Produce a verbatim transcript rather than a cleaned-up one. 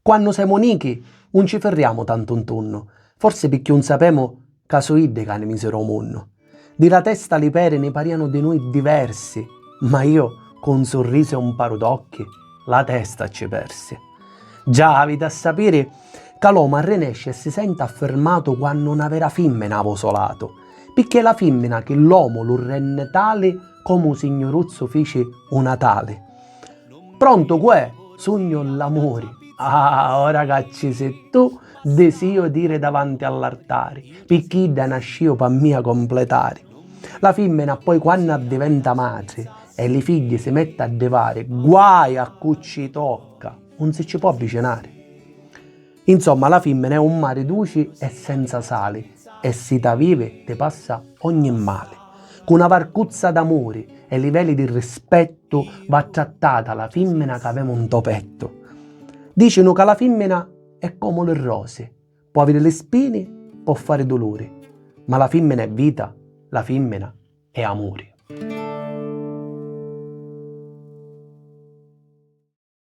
Quannu semu nichi, 'un ci firriamu tantu 'ntunnu, forsi picchì 'un sapemu ca su' iddi ca ni misiru ô munnu. Di la testa li peri ni parianu di nui diversi, ma iu, cu un surrisu e un paru d'occhi, la testa ci persi. Già, aviti a sapiri ca l'omu arrinesci e si senti affirmatu quannu na vera fimmina havi ô so latu, picchì è la fimmina chi l'omu lu renni tali comu u Signuruzzu fici u Natali. Prontu, cuè? Sugnu l'amuri. Ah, ora ca ci si tu, disìu diri davanti all'artari, picchì idda nascìu p'a mia completari. La fimmina poi quannu addiventa matri e li figghi si metti a addivari, guai a cu ci tocca, 'un si ci pò avvicinari. Insomma, la fimmina è un mari duci e senza sali, e si t'a vivi ti passa ogni mali. Cu na varcuzza d'amuri e li veli di rispettu va trattata la fimmina ca avemu 'nto pettu. Dicinu ca la fimmina è comu li rosi, pò aviri li spini, pò fari duluri, ma la fimmina è vita, la fimmina è amuri.